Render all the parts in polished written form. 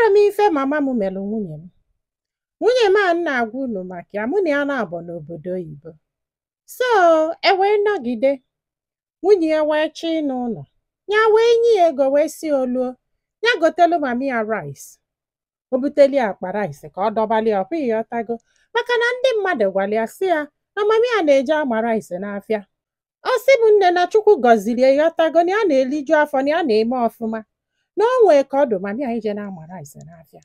Amarọ m ife mama m melụ nwunye m. Nwunye m a m na-agwa unu maka ya, mụ na ya na-abọ n'obodo oyibo. So e wee nọgide, nwunye ya wee chọọ ịnụ ụlọ. Ya wee nye ya ego wee sị oluo, ya gotelu mami ya rice. O buteli ya akpa rice ka ọ dọbalị ya, ọkwa ịghọtago. Maka na ndị mmadụ gwara ya sị ya na mami ya na-eje ama rice n'afịa. Ọ sị m nne na Chukwu gọziri ya, ịghọtago, na ya na-eliju afọ, na ya na-eme ọfụma. Na o nwee ka ọ dụ mami ya ije na-ama rice n'afịa.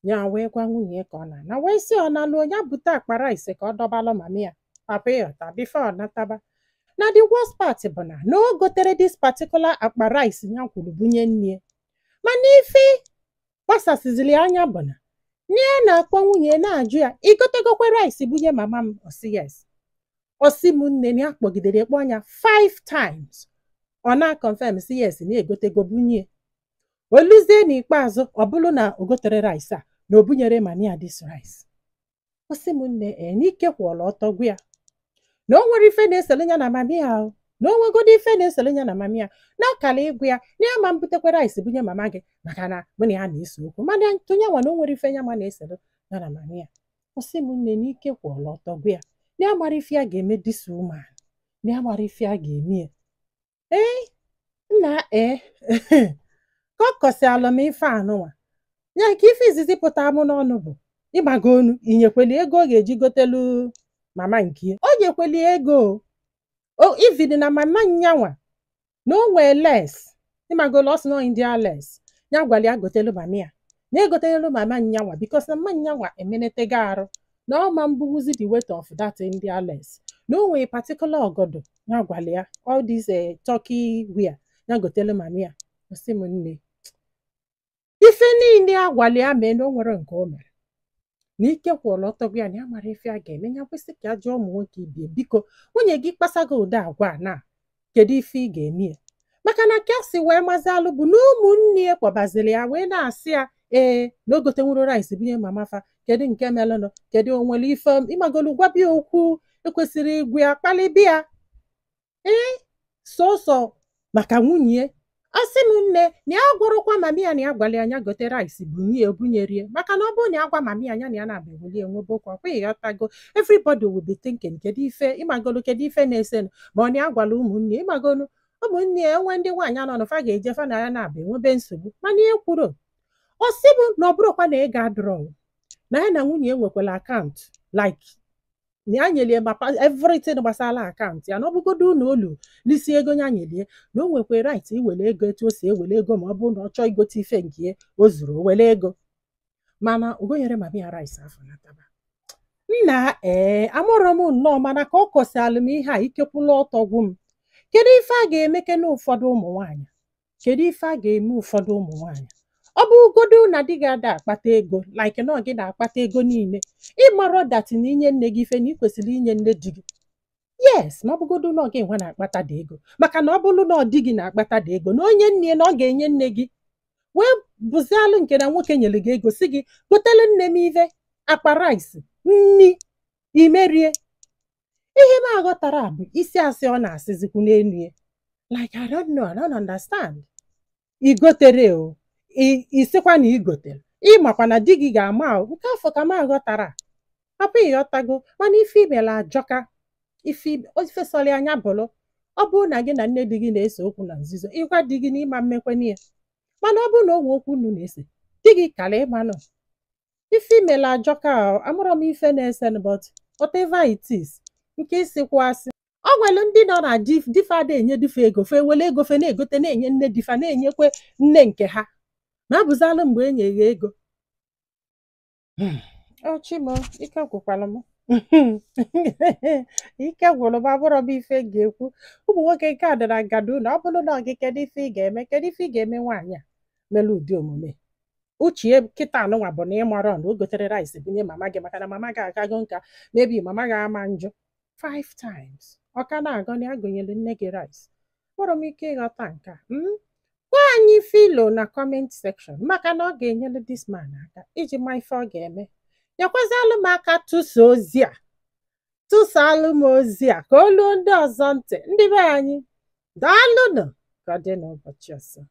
Ya wee gwa nwunye ya ka ọ na-ana wee sị ọ naluo ya bute akpa rice ka ọ dọbalụ mami ya. Papa, ịghọta, before ọ nataba. Na the worst part bụ na o gotere this particular akpa rice ya kwuru bunye nne. Mana ife gbasasịzịrị anya bụ na nne ya na-akpọ nwunye ya na-ajụ ya, igotegokwe rice bunye mama m? Ọ sị yes. Ọ sị m nne na ya kpọgidere ekpo anya five times. Ọ na-confirm sị yes, na egotego bunye. Oluzie n'ikpeazụ, ọ bụrụ na o gotere rice a na o bunyere mami ya this rice. Ọ sị m nne, ee, n'ike kwụọla ọtọ gwa ya na o nwere ife na-esele ya na mami ya o, na o nwegodo ife na-esele ya na mami ya, na ọkala ịgwụ ya na ya ma mbutekwa rice bunye mama gị, maka na mụ na ya na-ese okwu. Mana tụnye nwa na o nwere ife ya ma na-esele ya na mami ya. Ọ sị m nne, n'ike kwụọla ọtọ gwa ya na ya mara ife ya ga-eme this woman, na ya mara ife ya ga-eme ya. Ee, nna, ee, ka ọ kọsịalụ m ife anụnwa ya, nke ife izizi pụta mụ n'ọnụ bụ ịgbago onu inyekweli ego ọ ga-eji gotelu mama nke o nyekweli ego o even na mama nyanwa na o nwee less, ịmagolo, ọ sị na India less ya gwara ya gotelu mama ya, na egotelu mama nyanwa, because na mama nyanwa emenetego arụ na ọ ma mbuwuzi the weight of that India less, na o nwee particular ọgọdọ ya gwara ya, all this Turkey wear, ya gotelu mama ya. Ọ sị m nne, ife niile a gwara ya mee na o nwere nke o mere, na ike kwụrụ ọtọ gwa ya na ya mara ife a ga-eme. Ya kwesị ka ya jụọ ụmụ nwoke ibie, biko, nwunye gị kpasago ụdị agwa a, na kedu ife ị ga-eme ya? Maka na ka si wee mazi alụ bụ na ụmụnne ya kpọbaziri ya wee na-asị ya ee, na o gotenwuru rice bunye mama fa. Kedu nke melụnụ? Kedu o nwere ife ịmagolu gwabịa okwu ekwesịrị igwu ya kpalibịa? Ee, sọsọ maka nwunye. Ọ sị m nne, na ya gwụrụkwa mami ya na ya gwara ya anya gote rice bunye, ebunyerie, maka na ọ bụrụ na ya gwa mami ya anya na ya na-abịa eweli enwebe okwu, ọkwa ịghọtago, everybody will be thinking, kedu ife ịmagolu, kedu ife na-esenụ? Ma ọ na ya gwara ụmụnne, ịmagolu, ụmụnne ya enwe ndị nwaanyị anọ fa ga-eje fa na ya na-abịa enwebe nsogbu. Mana ihe kwuru, ọ sị m na ọ bụrụkwa na ego adịrọ, na ya na nwunye enwekwala account, like na ya nyelie mapa everything gbasara account ya, na ọ bụgodo na olu lisi ego ya nyelie, na o nwekwa right iwere ego etu o si ewere ego, ma ọ bụrụ na ọ chọọ igote ife nke ya o zuru o were ego. Mana o gonyere mami ya rice afọ nataba. Nna, ee, amụrụ m nnọọ, mana ka ọ kọsịalụ m ihe a, ike kwụla ọtọ gwụ m. Kedu ife a ga-emeke na ụfọdụ ụmụ nwaanyị? Kedu ife a ga-eme ụfọdụ ụmụ nwaanyị? Ọ bụgodu na di gị ada akpata ego, like na ọ gị na-akpata ego niile, ịmarọ that na inye nne gị ife na ị kwesịrị inye nne di gị, yes, ma ọ bụgodu na ọ gị nwa na-akpata dị ego. Maka na ọ bụrụ na ọ di gị na-akpata dị ego, na onye nne na ọ ga-enye nne gị, wee bụzialụ nke na nwoke nyere gị ego si gị gotelu nne m ife, akpa rice nni, imerie. Ihe m aghọtara bụ isi asị ọ na-asịzikwu n'elu ya, like I don't know, I don't understand. Igotere o, isikwa na igotere, ịmakwa na di gị ga-ama o. Nke afọ ka m aghọtara, papa, ịghọtago. Mana ife imere ajọka. Ife ife sọrọ anya bụrụ, ọ bụrụ na gị na nne di gị na-ese okwu na nzuzo, ịgwa di gị n'ịma mmekweni ya. Mana ọ bụrụ na o nwe okwu unu na-ese, di gị kara ịmanụ. Ife imere ajọka. Amụrọ m ife na-ese, but whatever it is, nke isikwa asị, ọ nwere ndị nọ na di difa ada enye difa ego, fe wele ego fe na-egote na-enye nne difa, na-enyekwe nne nke ha, ma abụzalụ mgbe e nyere ego. Ọchịmo, ike gwụkwara m, ike gwụrụ m. Abụrọ m ife ga-ekwu ụmụ nwoke nke a dara ngada unu. Ọ bụrụ na ọ gị, kedu ife ị ga-eme? Kedu ife ị ga-eme nwaanyị a mere ụdị omume uche kịta anụnwa bụ na ịmarọ na o gotere rice bunye mama gị, maka na mama gị agago nka, maybe mama gị ama njụ five times, ọ ka na-agọ na ya gonyere nne gị rice. Nwere m ike ịghọta nke a. Gwa anyị filo na comment section, maka na ọ ga-enyere this man aka iji ma ife ọ ga-eme. Nyekwazịalụ m aka tụsa ozi a, tụsalụ m ozi a ka o luo ndị ọzọ ntị. Ndị be anyị, daalụnụ. Ka ọ dị n'ụbọchị ọzọ.